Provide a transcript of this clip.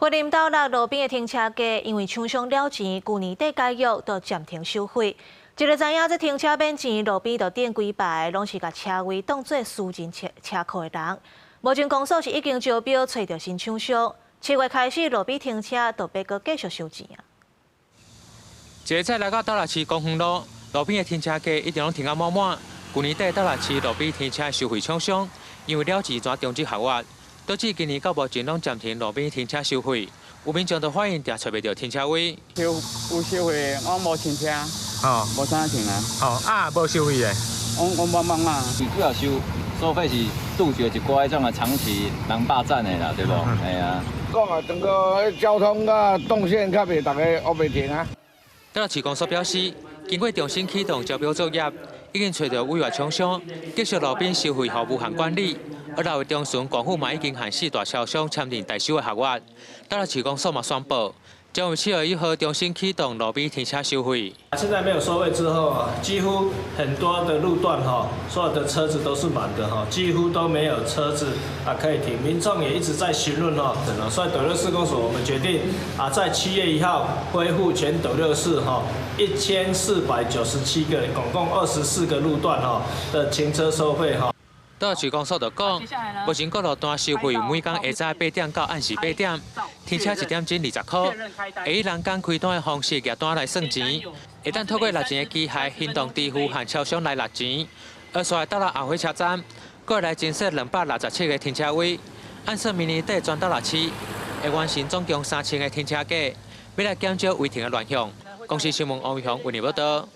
雲林斗六路邊的停車格，因為廠商了錢，舊年底解約，就暫停收費。一个知影這停車免錢，路邊就墊幾排，攏是共車位當做私人車車庫的人。目前公所是已經招標揣著新廠商，7月開始路邊停車就欲閣繼續收錢啊。一个早來到斗六市公園路，路邊的停車格一直攏停甲滿滿。舊年底斗六市路邊停車收費廠商，因為了錢轉終止合約，導致今年到目前攏暫停路邊停車收費。有民眾就反映，定揣袂著停車位。收有收費，我無停車，無啥停啊。哦，啊，無收費的。我無問啊。主要收收費是杜絕一寡彼種的長期人霸佔的啦，對無？係啊。講啊，整個交通啊動線較袂逐个烏白停啊。斗六市公所表示，經過重新啟動招標作業，已經揣著委外廠商，繼續路邊收費予無限管理。而六月中旬，縣府嘛已經和四大超商簽訂代收的合約。斗六市公所嘛宣布，將於7月1號重新啟動路邊停車收費。現在沒有收費之後啊，幾乎很多的路段哈，所有的車子都是滿的哈，幾乎都沒有車子啊可以停。民眾也一直在詢問哈，所以斗六市公所我們決定啊，在7月1號恢復全斗六市哈1497個，總共24個路段哈的停車收費哈。斗六市公所就講，目前各路段收費每工下早8點到暗時8點，停車一點鐘20塊，會以人工開單的方式舉單來算錢，會當透過納錢的機械行動支付和超商來納錢。而煞來斗六後火車站，閣會來增設267個停車位，按算明年底全斗六市會完成總共3000個停車格，欲來減少違停的亂象。公視新聞王偉雄為你報道。